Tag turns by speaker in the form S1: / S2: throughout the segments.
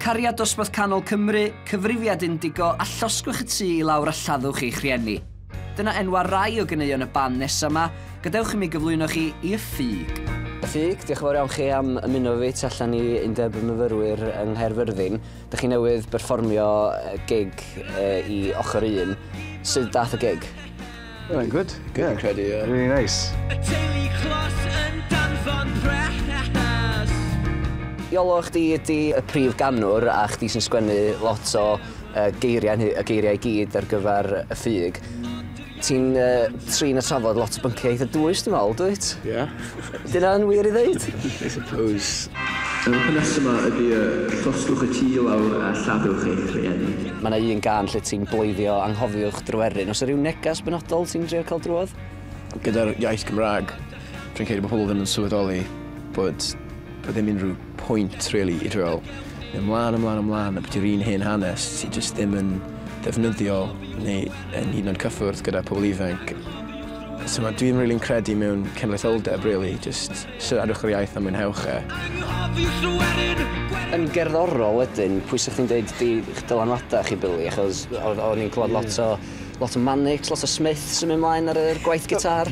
S1: Cariad Dosbarth Canol Cymru, Cyfrifiad Indigo a Llosgwch y tŷ i lawr a lladdwch eich rhieni. Dyna enwa rai o ganeuon y band nesa 'ma, gadewch i mi gyflwyno chi i Y Ffug. Y Ffug, diolch yn fawr iawn chi am ymuno fi tu allan i Undeb y Myfyrwyr yng Nghaerfyrddin. Dych chi newydd berfformio gig i Ochr Un. Sut dath y gig?
S2: Well, good.
S3: Good, yeah. Credu, yeah.
S2: Really nice.
S4: Y teulu clos yn danfon pres.
S1: Iolo, chdi ydi y prif ganwr a chdi sy'n sgwennu lot o geiriau, y geiriau i gyd ar gyfer Y Ffug. Ti'n trin a trafod lot o bynciau eitha dwys, dwi'n meddwl, dwyt?
S3: Yeah.
S1: Dyna'n wir i ddeud?
S3: I suppose.
S5: Y nesa 'ma ydy llosgwch y tŷ lawr a lladdwch eich rhieni.
S1: Mae yna un gân lle ti'n bloeddio "Anghofiwch Dryweryn". Oes 'na ryw negas benodol ti'n drio cael drwodd?
S3: Gyda'r iaith Gymraeg, dwi'n credu bod pobl ddim yn sylweddoli bod ddim unrhyw pwynt, really, i drio ymlaen, ymlaen, ymlaen, a bod i'r un hen hanes sydd just ddim yn ddefnyddiol neu yn hyd yn oed cyffwrdd gyda pobl ifanc. So dwi'n really'n credu mewn cenedlaetholdeb, really. Just siaradwch yr iaith a mwynhewch e.
S1: Yn gerddorol wedyn, pwy sa'ch chi'n dweud di dylanwadau chi, Billy? Achos o'n i'n clywed lot o Manics, lot o Smiths yn mynd mlaen ar yr gwaith gitar.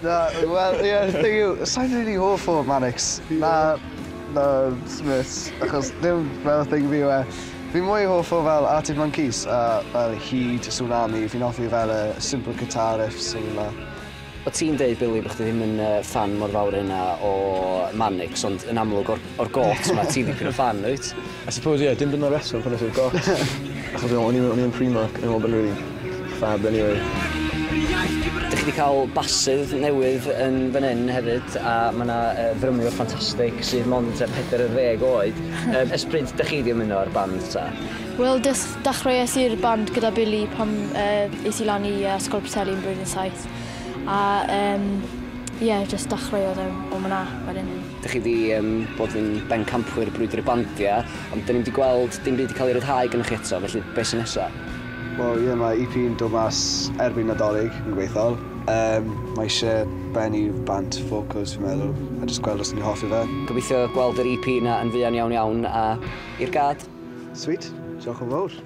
S2: Na, wel, ie, yeah, thing yw, sa'n really hoff o Manics na Smiths, achos ddim fel thing fi yw e. Fi'n mwy hoff o fel Arctic Monkeys a fel Heed, Tsunami, fi'n hoffi fel y simple guitar riffs sy'n yma.
S1: O ti'n deud, Billy, bod chdi ddim yn fan mor fawr yna o Manics, ond yn amlwg o'r Gots yma, ti'n dipyn o fan, wyt?
S3: I suppose, yeah, dim dyna'r reswm pan ydych Gots. Achos o'n i'n Primark, o'n i'n meddwl bod yn really fab anyway.
S1: Dych chi wedi cael basydd newydd yn fan hyn hefyd, a mae yna ddrymiwr ffantastig sydd mond 40 oed. Ers pryd dych chi wedi ymuno ar band ta?
S6: Wel, dechreuais i'r band gyda Billy pan es i lan i Ysgol Preseli yn blwyddyn 7. A yeah, just dechreuodd e o myna wedyn.
S1: Dych chi wedi bod yn bencampwyr Brwydr y Bandiau, ond dyn ni'n wedi gweld dim byd wedi cael ei ryddhau gennych chi eto, felly beth sy'n nesaf?
S2: Wel, ie, mae EP yn dod mas erbyn Nadolig yn gweithol. Mae eisiau bennu bant focus, fi'n meddwl, a jyst gweld os ni'n hoffi fe.
S1: Gobeithio gweld yr EP na yn fuan iawn iawn a i'r gad.
S2: Sweet, diolch yn fawr.